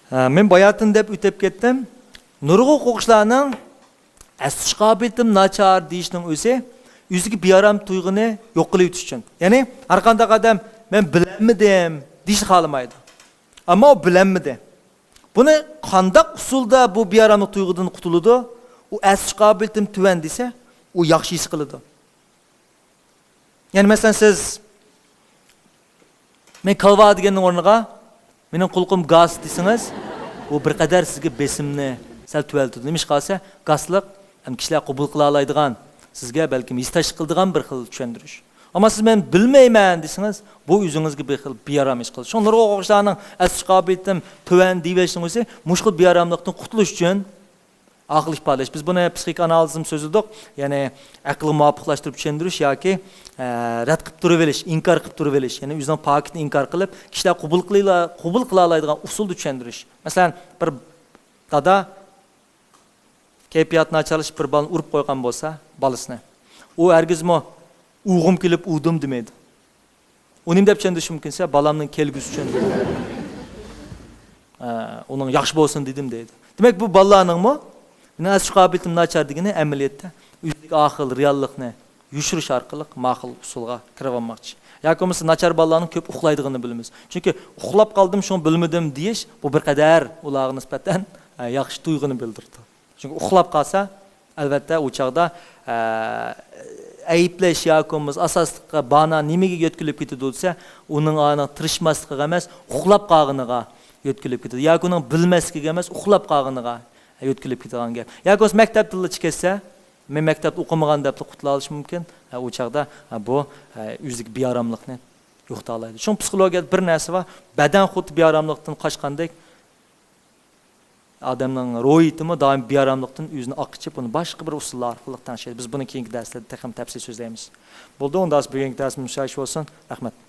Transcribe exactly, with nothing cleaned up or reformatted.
ھە، مەن باياتىن دەپ ئۆتۈپ كەتتىم. نۇرغۇن ئوقۇغۇچىلارنىڭ ئەسلىشىش قابىلىيىتىم ناچار دېيىشنىڭ ئۆزى ئۆزىگە بىئارام تۇيغۇنى يوق قىلىۋېتىش ئۈچۈن. يەنى ھەر قانداق ئادەم مەن بىلەلمىدىم دېيىشنى خالىمايدۇ. ئەمما ئۇ بىلەلمىدى. بۇنى قانداق ئۇسۇلدا بۇ بىئاراملىق تۇيغۇدىن قۇتۇلىدۇ؟ ئۇ ئەسلىشىش قابىلىيىتىم تۆۋەن دېسە، ئۇ ياخشى ھېس قىلىدۇ. يەنى مەسىلەن سىز مەن كالۋا دېگەننىڭ ئورنىغا مېنىڭ قۇلىقىم گاس دېسىڭىز، بۇ بىر قەدەر سىزگە بېسىمنى سەل تۆۋەنلىتىدۇ. نېمىشقا دېسە گاسلىق ھەم كىشىلەر قوبۇل قىلالايدىغان، سىزگە بەلكىم ھېسداشلىق قىلىدىغان بىر خىل چۈشەندۈرۈش. ئەمما سىز مەن بىلمەيمەن دېسىڭىز، بۇ ئۆزىڭىزگە بىر خىل بىئارام ھېس قىلىدۇ. شۇڭا نۇرغۇن ئوقۇغۇچىلارنىڭ ئەسلىشىش قابىلىيىتىم تۆۋەن دېيىۋېلىشنىڭ ئۆزى مۇشۇ خىل بىئاراملىقتىن قۇتۇلۇش ئۈچۈن ئاقىل ئىپادىلەش. بىز بۇنى پسىخىك ئانالىزم سۆزلىدۇق. يەنى ئەقىلگە مۇۋاپىقلاشتۇرۇپ چۈشەندۈرۈش ياكى، ئە، رەت قىلىپ تۇرۇۋېلىش، ئىنكار قىلىپ تۇرۇۋېلىش. يەنى ئۆزىنىڭ پاكىتىنى ئىنكار قىلىپ، كىشىلەر قوبۇل قىلىلا-، قوبۇل قىلالايدىغان ئۇسۇلدا چۈشەندۈرۈش. مەسىلەن، بىر دادا كەيپىياتى ناچارلىشىپ بىر بالىنى ئۇرۇپ قويغان بولسا، بالىسىنى، ئۇ ھەرگىزمۇ ئۇرغۇم كېلىپ ئۇردۇم دېمەيدۇ. ئۇ نېمە دەپ چۈشەندۈرۈشى مۇمكىن دېسە، بالامنىڭ كەلگۈسى ئۈچۈن، ئە، ئۇنىڭ ياخشى بولسۇن دېدىم دەيدۇ. دېمەك، بۇ بالىلارنىڭمۇ مېنىڭ ئەسلىشىش قابىلىيىتىم ناچار دېگىنى ئەمەلىيەتتە ئۆزىدىكى ئاقىل رېئاللىقنى يوشۇرۇش ئارقىلىق ماقۇل ئۇسۇلغا كىرىۋالماقچى. ياكى بولمىسا ناچار بالىلارنىڭ كۆپ ئۇخلايدىغىنىنى بىلىمىز. چۈنكى ئۇخلاپ قالدىم، شۇڭا بىلمىدىم دېيىش، بۇ بىر قەدەر ئۇلارغا نىسبەتەن، ئە، ياخشى تۇيغۇنى بىلدۈرىدۇ. چۈنكى ئۇخلاپ قالسا، ئەلۋەتتە، ئۇ چاغدا، ئە، ئەيىبلەش ياكى بولمىسا ئاساسلىققا بانا نېمىگە يۆتكىلىپ كېتىدۇ دېسە، ئۇنىڭ ئانا تىرىشماسلىقىغا ئەمەس، ئۇخلاپ قالغىنىغا يۆتكىلىپ كېتىدۇ. ياكى ئۇنىڭ بىلمەسلىكىگە ئەمەس، ئۇخلاپ قالغىنىغا يۆتكىلىپ كېتىدىغان گەپ. ياكى بولمىسا مەكتەپتىنلا چىقىپ كەتسە، مەن مەكتەپتە ئوقۇمىغان دەپلا قۇتۇلالىشى مۇمكىن. ئە، ئۇ چاغدا، ئە، بۇ، ئە، ئۆزىدىكى بىئاراملىقنى يوقىتالايدۇ. شۇڭا پسىخولوگىيەدە بىر نەرسە بار، بەدەن خۇددى بىئاراملىقتىن قاچقاندەك، ئادەمنىڭ روھىيىتىمۇ دائىم بىئاراملىقتىن ئۆزىنى ئاقىچىپ، ئۇنى باشقا بىر ئۇسۇللار ئارقىلىق تەڭشەيدۇ. بىز بۇنى كېيىنكى دەرسلەردە تېخىمۇ تەپسىلىي سۆزلەيمىز. بولدى، ئۇنداق بۈگۈنكى دەرسىمىز مۇشۇ يەرگىچە بولسۇن. رەھمەت.